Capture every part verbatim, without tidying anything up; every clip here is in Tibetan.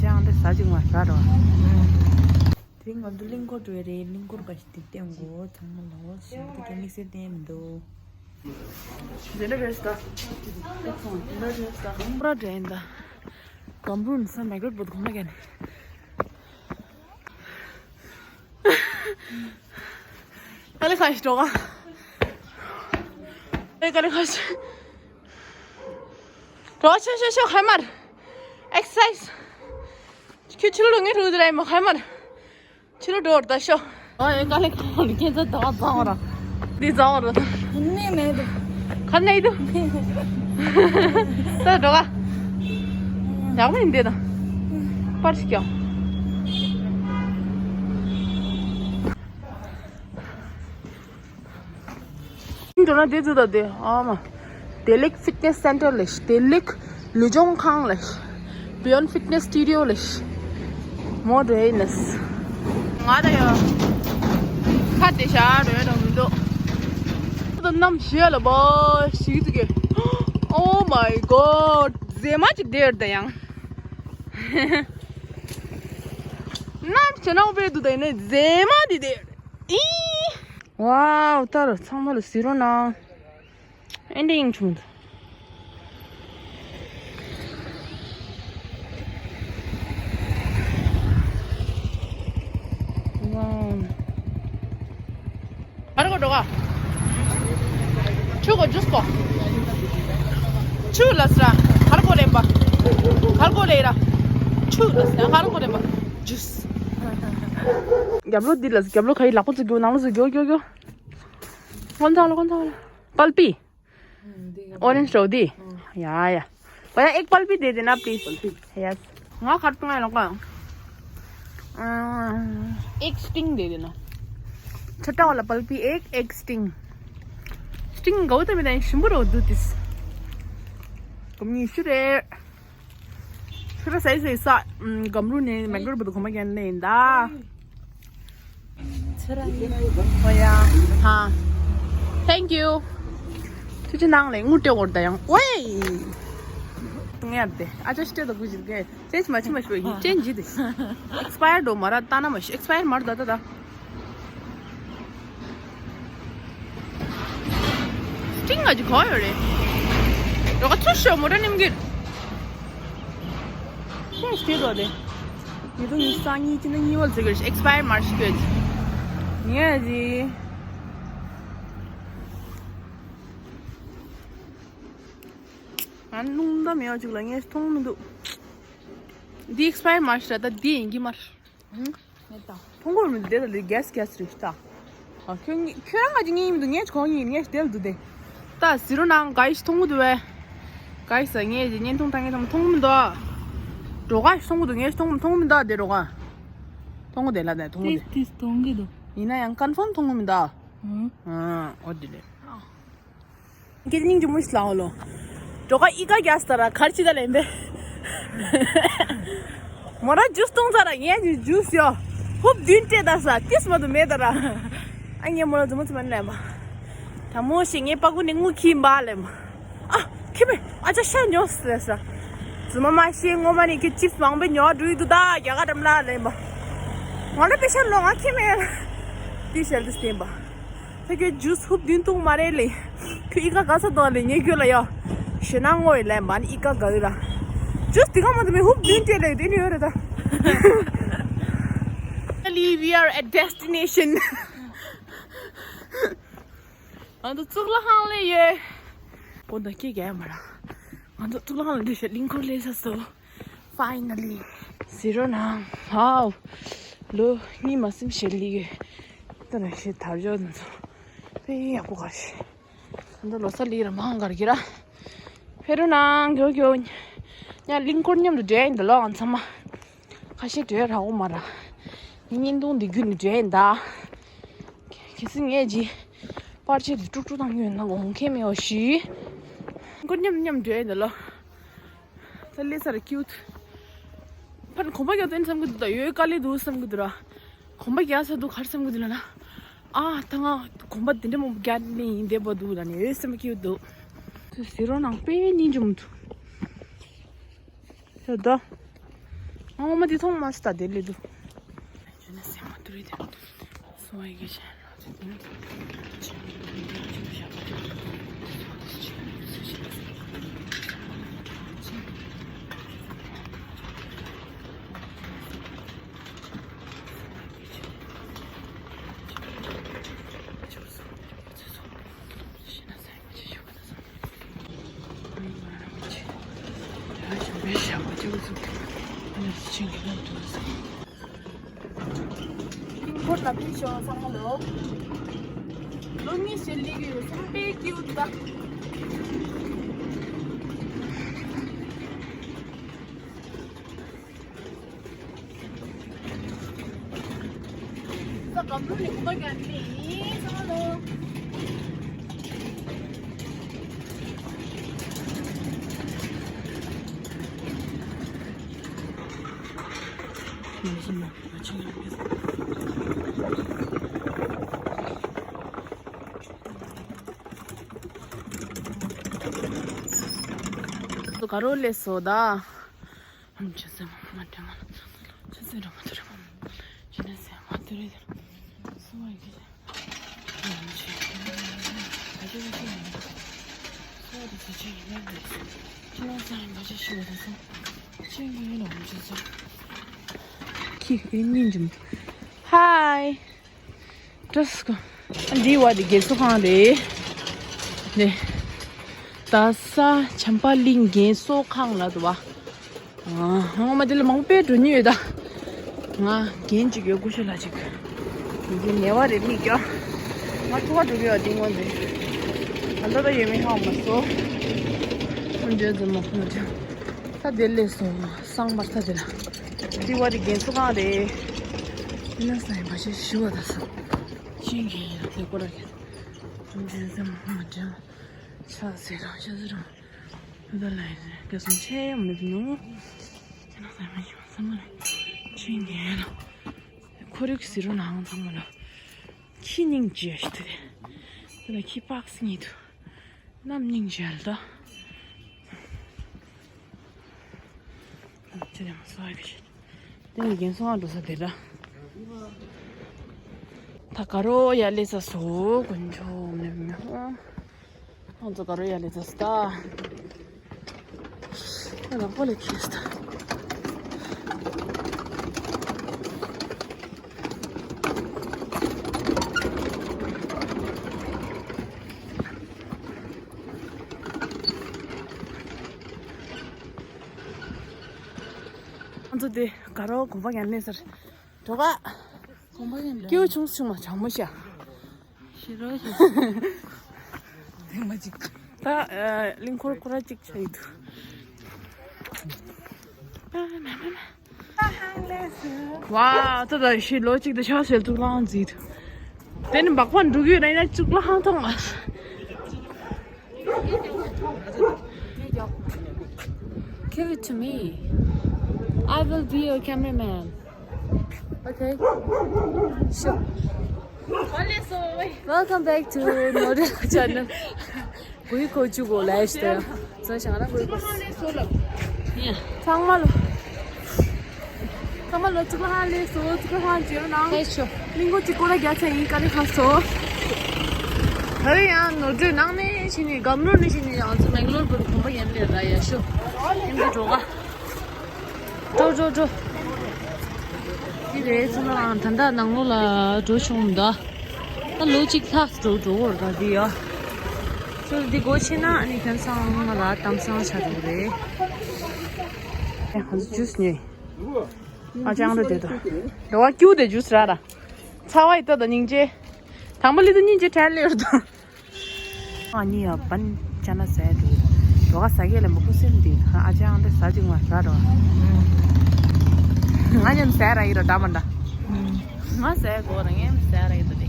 ཅང་འདི་ཟ་ཅིག་མ་ཟ་རོ། དེ་རིང་ང་ཚོ་གླིང་སྐོར་འགྲོ་ཡ་རེད། གླིང་སྐོར་ག་ཞིག་དེ་བསྟན་དགོས། ཚང་མ་ལོ་ཞིག་ཏུ་ཀྱང་དམིགས་བསལ་བསྟན་མི་འདུག་འདི་འདྲ་རེད་ད། འདི་འདྲ་རེད་ད། ཁོང་པ་འདྲ་ཡིན་ད། སྒམ་རུ་ནི་ས་མེག་རོད་བོད་གོང་ན་གན། ཀ་ལི་ཁ་ཤི་འགྲོ་ག་ཨེ་ཀ་ལི་ཁ་ཤི་འགྲོ་ཆོ་ཆོ་ཆོ་ཁ་མར། ཨེག་སར་སའི་ཛི། ཁྱོད་ཕྱི་ལོགས་ངའི་རུ་དེ་ར་ཡིན་མ་ཁ་མར། ཕྱི་ལོགས་འགྲོ་བར་ད་ཤོག་ཨོ་ཨེ་ཀ་ལི་ཁ་མར་ཁྱེད་ཚོ་ད་བ་ཙང་བ་ར། འདི་ཙང་བ་ར། ནི་མེད་དུ། ཁ་ནས་དུ། ད་འགྲོ་ག་ཡག་མིན་འདི་དང་། པར་ཞིག་ཀྱང་། འགྲོ་ན་དེ་ཚོ་ད་དེ་ཨ་མ། བདེ་ལེགས་ཕིཊ་ནེས་སེན་ཊར་ལས། བདེ་ལེགས་ལུས་སྦྱོང་ཁང་ལས། བི་ཡོན་ཕིཊ་ནེས་སི་ཊུ་ཌི་ཡོ་ལས། མོ་འགྲོ་ཡིན་ནས། ང་ད་ཡོ། ཁ་དེ་ཤ་འགྲོ་ཡ་འགྲོ་མི་འདུག་ད་གནམ་གཤིས་ལ་བ་ཞིག་ཏུ་གེ། Oh my God. མཛེས་མ་ཅིག་དེར་ད་ཡང་། གནམ་གཤིས་ནང་པའི་དུ་ད་ཡིན་ནས་མཛེས་མ་དེ་དེར། ཨི། ཝའོ། ལྟར་ཚང་མ་ལ་གཟིགས་རོགས་གནང་། ཨེ་འདྲ་ཡིན་བྱུང་། ཝའོ། གར་གོ་འགྲོ་ག་ཆུ་གོ་ཇུས་གོ། ཆུ་ལ་སྲ། གར་གོ་ལེན་པ། གར་གོ་ལེ་ར། ཆུ་ལ་སྲ་གར་གོ་ལེན་པ། ཇུས། རྒྱབ་ལོ་འདི་ལ་རྒྱབ་ལོ་ཁ་ཡི་ལག་པ་ཚུ་རྒྱོ། ནང་ལོ་ཚུ་རྒྱོ་རྒྱོ་རྒྱོ། ཀོན་ཚ་ལ་ཀོན་ཚ་ལ། པལ་པི། ཨོ་རེན་ཇི་རོ་དི། ཡ་ཡ། བ་ཡ་ཨེག་པལ་པི་དེ་དེ་ན་པི་ལིས། ཡ། ང་ཁར་ཏང་ཡ་ལོ་ཀ་ཨེག་སི་ཊིང་དེ་དེ་ན། ཆ་ཏྲ་བ་ལ་པལ་པི་ཨེག་ཨེག་སི་ཊིང་། སི་ཊིང་ག་བོ་ད་མི་ད་ཞིམ་པོ་རོ་དུ་དིས། གོམ་ཉི་ཤུ་རེད། ཤུ་ར་སའི་སའི་ས། གམ་རུ་ནས་མེག་རོ་བུ་དུ་གོ་མ་གན་ནས་ཡིན་ད། ཨོ་ཡ། ཧ། Thank you. ཐུགས་རྗེ་གནང་ལེ། དངུལ་སྤྲད་འོར་ད་ཡང་། ཝེ། ངས་དེ་ཨ་ཅག་སྤྲད་དོ་གུ་ཅིག་གེ། ཅེས་མ་ཅི་མ་ཤོད་ཡིན་ཅན་ཇི་དེ། ཨེག་སི་པ་ཡར་འགྲོ་མ་ར་ལྟ་ན་མ་ཤི། ཨེག་སི་པ་ཡར་མར་ད་ད་ད། སི་ཊིང་ང་ཅིག་གོ་ཡོད་རེད། རོ་ག་ཚུར་ཤོག་མོ་ཊ་ནིམ་གིར། ཁྱེད་ཤེས་དོ་དེ། ཉིས་སྟོང་ཉི་ཤུ་རྩ་གཉིས་ཕྱི་ཟླ་གཉིས་པ་ཚེ་གར་ཨེག་སི་པ་ཡར་མར་ཤི་གོད་ཅིག་ངས་ཅི། ང་རླུང་འདམ་ཡོད་ཅིག་ལ་ངས་མཐོང་མི་འདུག་འདི་ཨེག་སི་པ་ཡར་མར་ཤི་ར་ད་འདི་ཡིན་གྱི་མར། མེད་ད། མཐོང་གོ་མི་འདུག་དེ་ལ་རྒྱས་རྒྱས་རེད་ད། ཨ་ཁྱོད་ངི་ཁྱོད་རང་ག་ཅིག་ངི་མི་འདུག་ངས་གོ་ངི་ངས་དེ་ལ་འདུག་དེ། ད་ཟི་རོ་ནང་ག་ཡི་ཞིག་མཐོང་གི་འདུག་བས། ག་ཡི་ས་ངས་ཀྱི་བརྙན་ཐུང་ད་ངས་མཐོང་མཐོང་མི་འདུག་འགྲོ་ག་ཞིག་མཐོང་གི་འདུག་ངས་མཐོང་མཐོང་མི་འདུག་དེ་འགྲོ་ག་མཐོང་གི་དེ་ལ་དེ་མཐོང་གི་དེ། ཏིས་ཏིས་མཐོང་གི་འདུག་ཡིན་ན་ཡང་ཀན་ཕོམ་མཐོང་གི་མི་འདུག་ཨང་། ཨ་འོ་དེ་ལས། ཁྱེད་སྙིང་རྗེ་མོ་ཞིག་ལའོ་ལོ། འགྲོ་ཁ་ཨི་ཀ་རྒྱ་སྟ་ར་གར་ཅི་ད་ལེན་པས། མོ་ར་ཇུས་གཏོང་ཚར་ར་ངས་ཀྱི་ཇུས་ཡོ། ཧུབ་བདུན་སྤྲད་ད་ས་ཏིས་མ་དུ་མེད་ད་ར། ཨ་ངས་མོ་ར་ཛུ་མོ་ཙི་མ་ལེན་པ། ད་མོ་ཞིག་ངས་པ་ཀུ་ནི་ངུ་ཁྱིམ་པ་ལེན་པ། ཨ་ཁྱིམ་པས་ཨ་ཅག་ཤ་ཉོ་ཟེར་ས། ཛུ་མ་མ་ཤེས་ངོ་མ་ནི་ཁྱི་ཅིབ་མང་པོ་ཉོ་འགྲོ་ཡི་འདུག་ད་རྒྱ་གར་འགྲམ་ལ་ལེན་པ། ང་ལ་པེ་ཤ་ལོ་ང་ཁྱིམ་མེད། ཏིས་ཤལ་ཏིས་བསྟན་པ། ད་ཁྱོད་ཇུས་ཧུབ་བདུན་བཏུང་མ་རེད་ལེ། ཁྱོད་ཨི་ཀ་ག་ས་དོ་ལེ་ངས་ཁྱོད་ལ་ཡ། ཞེ་ན་ངོ་ཡི་ལེ་མ་ནི་ཨི་ཀ་ག་ཡི་ར། ཇུས་དེ་ག་མ་དུ་མི་ཧུབ་བདུན་སྤྲད་ལེ་དེ་ནི་ཡོད་རེད་ད། Finally, we are at destination. ང་ཚོ་གཙུག་ལག་ཁང་ལ་ཡོད། འོ་ད་ཁྱེད་རྒྱ་ཡ་མ་ར། ང་ཚོ་གཙུག་ལག་ཁང་ལ་འདི་ཤ་གླིང་སྐོར་ལས་ས་སོ། Finally. ཟི་རོ་ནང་། ཧའོ། ལོ་གཉིས་མ་ཟིན་ཞེ་ལི་གི་ད་ར་ཤེ་དར་ཇོ་ཚོ་དཔེ་ཡག་པོ་གར་ཤེ། ད་ལོ་ས་ལི་ར་མང་གར་གི་ར། ཕེ་རུ་ནང་གྱོ་གྱོ། ཉ་གླིང་སྐོར་མཉམ་དུ་འགྲོ་ཡིན་ད་ལོ་ང་ཚང་མ། ཁ་ཤས་འགྲོ་ཡ་རག་གོ་མ་ར། ཉིན་ཐུང་འདི་རྒྱུན་ནས་འགྲོ་ཡིན་ད། གལ་སྲིད་ངས་ཇི། པར་ཆས་དེ་དཀྲུག་དཀྲུག་བཏང་ཡོད་ན་འོང་མཁན་མེད་པ་ཞིག་སྐོར་མཉམ་མཉམ་འགྲོ་ཡིན་ད་ལོ། ད་ལས་ས་ར་ཀིའུཊ། ཕར་གོམ་པ་རྒྱག་དོན་བསམ་གི་འདུག་ད་ཡོད་དཀའ་ལས་འདུག་བསམ་གི་འདུག་ར། གོམ་པ་རྒྱག་ས་འདུག་གར་བསམ་གི་འདུག་ལ་ན། ཨ་ད་ང་གོམ་པ་དེ་འདྲ་མང་པོ་རྒྱག་ནི་ཡིན་བསྡད་པ་འདུག་ལ་ནི་ཡོད་བསམ་གི་འདུག་ཟི་རོ་ནང་དཔེ་སྙིང་རྗེ་མོ་འདུག་ད་ད། ངོ་མ་དེ་མཐོང་མ་སོང་ད་དེ་ལས་འདུག་ཁོ་ལ་ཕུལ་ཤོག་ཚང་མ་ལོ། ལོ་གཉིས་ཤིག་སླེབས་ཀྱི་ཡོད་སོང་པས་སྐྱིད་པོ་འདུག་ད། ས་སྒམ་ལུག་ནི་ཁོ་པ་ག་ནི་ཡིན་ས་ལོ། དཀར་པོ་སླེབས་སོང་ད། ཨམ་ཆི་སེ་མ་མ་དྲན་མ། ཆི་སེ་ར་མ་དུ་ར་མ། ཆི་ནས་སེ་མ་དུ་རེད། སུ་བ་ཡི་གེ། ཨམ་ཆི། ཨ་ཅེ་ཨ་ཅེ། སུ་བ་དེ་སུ་ཆེ་ཡིན་ན་རེད། ཁྱེད་རང་ཚང་མ་ཆེ་ཤི་བ་དང་སོང་། ཆེ་ཡིན་ལ་ཨམ་ཆི་སོང་། ཁྱི་ཨེ་ཉིན་འཇུམ། ཧའི། ཏྲས་ཀོ། འདི་བ་འདི་རྒན་གསོ་ཁང་རེད། ནས། རྡ་ས་བྱམས་པ་གླིང་རྒན་གསོ་ཁང་ལ་འདུག་བ། ཨ། ངོ་མ་འདི་ལ་མང་པོས་འགྲོ་མྱོང་ཡོད་ད། ང་རྒན་ཅིག་ཡོད་སྐུ་ཞབས་ལགས་ཅིག་འདི་ཉེ་བ་རེད་མིག་ཀྱང་། ང་ཐུག་པ་འགྲོ་གི་ཡོད་འདི་སྔོན་འདི། ད་ལྟ་ད་ཡོད་མེད་ཧ་མ་སོ། ཁོང་འདྲ་ཚོ་མ་ཁོང་འདྲ། ད་དེ་ལས་སོང་སང་མར་ད་དེ་ལ། འདི་བ་འདི་རྒན་གསོ་ཁང་རེད། ཡིན་ན་སང་ཡིན་པ་ཞེས་ཞུ་བ་ད་སོང་། ཤིང་གི་ཡིན་ལ་དེ་སྐོར་ར་གི། འདི་ཚོ་མ་འདྲ། ཆ་ཟེར་རང་ཆ་ཟེར་རང་། འདི་ལ་ཡིན་རྒན་གསོ་ཆེ་མི་འདུག་ནོ། དེ་ན་སང་མ་ཡིན་བསམ་མ་རེད། ཤིང་གི་ཡིན་ལ། ཁོར་ཡུག་ཟེར་རོ་ནའང་ཚང་མ་ལ། ཁྱི་སྙིང་རྗེ་ཞིག་འདུག་དེ་ལ་ཁྱི་པགས་གཉིས་འདུག་གནམ་སྙིང་རྗེ་ལ་ད། ཅི་ཡང་སོ་ཡ་གི་ཤི། དེ་ནི་རྒན་སོང་འགྲོ་ས་དེ་ལ། ད་དཀར་པོ་ཡ་ལས་ས་སོ་དཀོན་མཆོག་མེད་མེད་ཧོ། ཁོང་ཚོ་དཀར་པོ་ཡ་ལས་ས་སྟ། ལག་པ་ལ་ཁེལ་སོང་། ང་ཚོ་དེ་དཀར་པོ་གོམ་པ་ཡན་ལེན་སར་འགྲོ་ག་གོམ་པ་ཡན་ལེན། སྐྱེ་བོ་ཆུང་ཆུང་མ་གྲང་མོ་ཤ། ཤི་རོ་ཤི། དེ་མ་ཅིག་ད་གླིང་འཁོར་ཁོ་ར་ཅིག་ཆ་ཡི་འདུག་ཝ། ད་ད་ཤི་ལོ་ཅིག་ད་ཤ་ཟེར་དུ་ལང་ཟིག་དེ་ནི་འབག་པ་འགྲོ་གི་ཡོད་ན་ཡིན་ན་ཅིག་ལ་ཧང་ཐང་ང་། Give it to me. I will be your cameraman. Okay. Sure. Welcome back to Nodal channel. གུའི་ཁོ་ཅུ་གོ་ལས་ཤི་ཏེ། ཚང་མ་ལོ། ཚང་མ་ལོ་གཅིག་ལ་ཧ་ལས་སོ་གཅིག་ལ་ཧ་འཇོན་ན། ཧེ་ཆོ། གླིང་སྐོར་གཅིག་སྐོར་ལ་རྒྱ་ཆ་ཡིན་ག་ནི་ཧ་སོ། ད་རེས་ཡང་ནོར་འཁྲུལ་ནང་ནས་ཕྱིན་ནས་སྒམ་ལོར་ནས་ཕྱིན་ནས་ཡང་ཚོ་མེག་ལོར་བར་གོམ་པ་ཡན་ལས་ར་ཡ་ཤོ། ཡིན་གྱི་འགྲོ་ག་འགྲོ་འགྲོ་འགྲོ། འདི་རེད་ཚོ་ལ་ད་ལྟ་ནང་ལོགས་ལ་འགྲོ་བྱུང་མི་འདུག་ད་ལོ་གཅིག་ལྷག་འགྲོ་འགྲོ་བར་ག་འདི་ཡ། ཚོ་འདི་སྒོ་ཕྱེ་ན་ཨ་ནི་ཁྱོད་ཚང་མ་ལ་གཏམ་བཟང་ཆགས་འགྲོ་གི་རེད། ཨེ་ཧ་ཇུས་ཉོས། ཨ་ཅང་རེད་དེ་དང་། རེ་བ་སྐྱིད་དེ་ཇུས་ར་ར། ཚ་བ་ཡི་ཏོ་དང་སྙིང་རྗེ། དང་པོ་ལི་ཏི་སྙིང་རྗེ་བྲལ་ལེ་རུ་དང་། ཨ་ནི་ཡ་བན་ཅ་ན་ཟས་དེ། རོ་ག་ཟ་གེ་ལ་མ་ཁུ་སེམས་དེ་ཨ་ཅང་རེ་ཟ་ཅིག་མ་ར་རོ། ང་ཉམས་ཟས་ར་ཡི་རོ་འདྲ་མ་འདྲ། ང་ཟས་གོ་ར་ངས་ཟས་ར་ཡི་དོ་དེ།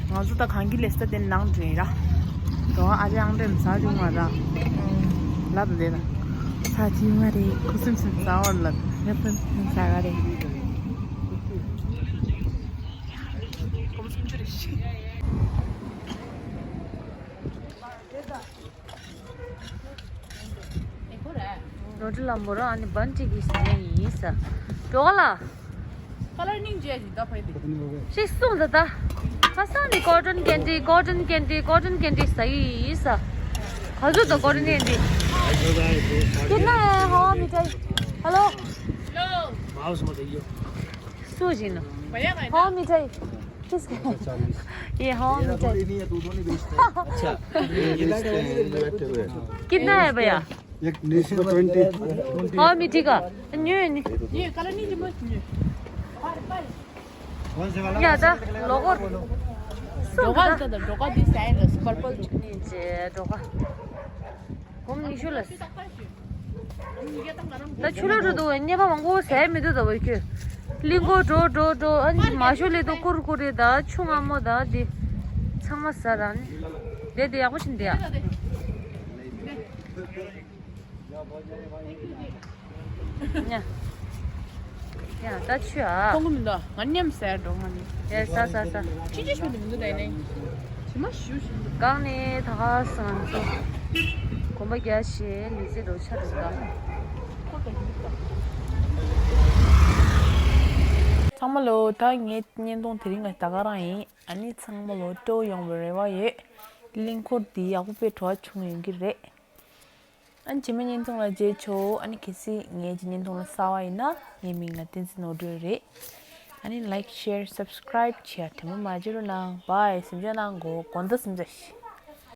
ང་ཚོ་ད་གང་གི་ལེ་སྟ་དེ་ནང་འདྲེན་ར། རོ་ཨ་ཅང་རེ་ཟ་ཅིག་མ་ར། ལབ་དེ་ན། ས་ཆི་མ་རེད། ཁུ་སིམ་སིམ་ཟ་བར་ལབ། ངས་སིམ་སིམ་ཟ་ག་རེད། ནོར་འཁྲུལ་ལ་མོ་རང་ཨ་ནི་བན་ཏི་གི་ཟེར་ཡ་ཡིན་ས། འགྲོ་ག་ལ། ཁ་ལར་སྙིང་རྗེ་ཞིག་ད་ཕ་ཡི་དེ། ཤི་སོང་ད་ད། ཁ་སང་ནི་cotton candy, cotton candy, cotton candy ཟ་ཡི་ཡིན་ས། ག་ཚོད་ད་cotton candy། कितना है हवा मिठाई? हेलो। सुनो जी ना। भैया, हवा मिठाई। किसका? ये हवा मिठाई। अच्छा। कितना है भैया? एक न्यू ट्वेंटी। हवा मिठाई का। New new. ये कलर नहीं जमत। ཡ་ད་ལོ་གོར། འགྲོ་ག་ད་ད་འགྲོ་ག་དེ་ཟས་ལ་སུ་པར་པལ་ཅིག་ནི་ཅེ་འགྲོ་ག། གོམ་ཉི་ཤུ་ལ། ད་ཆུ་ལ་འགྲོ་འདུག་བས་ཉེས་པ་མང་པོ་ཟས་མི་འདུག་ད་བས་ཁྱོད། གླིང་སྐོར་འགྲོ་འགྲོ་འགྲོ་ཨ་ནི་མ་ཤོ་ལེ་དུ་ཀུར་ཀུ་རེ་ད་ཆུ་མངར་མོ་ད་དེ། ཚང་མ་ཟ་ར་ནི། དེ་དེ་ཡག་པོ་ཞིག་འདི་ཡ། ཡ། ཡ་ད་ཆུ་ཨ། ཁོང་གི་མི་འདུག་ང་མཉམ་ཟས་འགྲོ་ང་ནི། ཡ་ཟ་ཟ་ཟ། ཅི་ཅི་ཞུ་འདི་མི་འདུག་ད་ནི། ཇི་མ་ཞུ་ཞུ་འདུག་གང་ནས་ད་ག་སང་ཚོ། གོམ་པ་རྒྱག་བྱས་ལི་ཙི་འགྲོ་ཆ་འགྲོ་ད། ཚང་མ་ལོ་ད་ངའི་བརྙན་ཐུང་དེ་རིང་ལ་ད་ག་རང་ཡིན། ཨ་ནི་ཚང་མ་ལོ་སྤྲོ་ཡོང་བའི་རེ་བ་ཡོད། གླིང་སྐོར་འདི་ཡག་པོ་དཔེ་བྲོ་བ་བྱུང་ཡོང་གི་རེད། ཨ་ནི་རྗེས་མའི་བརྙན་ཐུང་ལ་མཇལ་ཆོག་ཨ་ནི་གལ་སྲིད་ངའི་བརྙན་ཐུང་ལ་གསར་པ་ཡིན་ན་ངའི་མིང་ལ་བསྟན་འཛིན་ནོར་སྒྲོན་རེད། ཨ་ནི་like, share, subscribe བྱེད་ཡ་དྲན་པ་མ་བརྗེད་རོགས་གནང་། Bye. སེམས་ཆུང་གནང་གོ། དགོང་དག་སེམས་ཆུང་ཞིག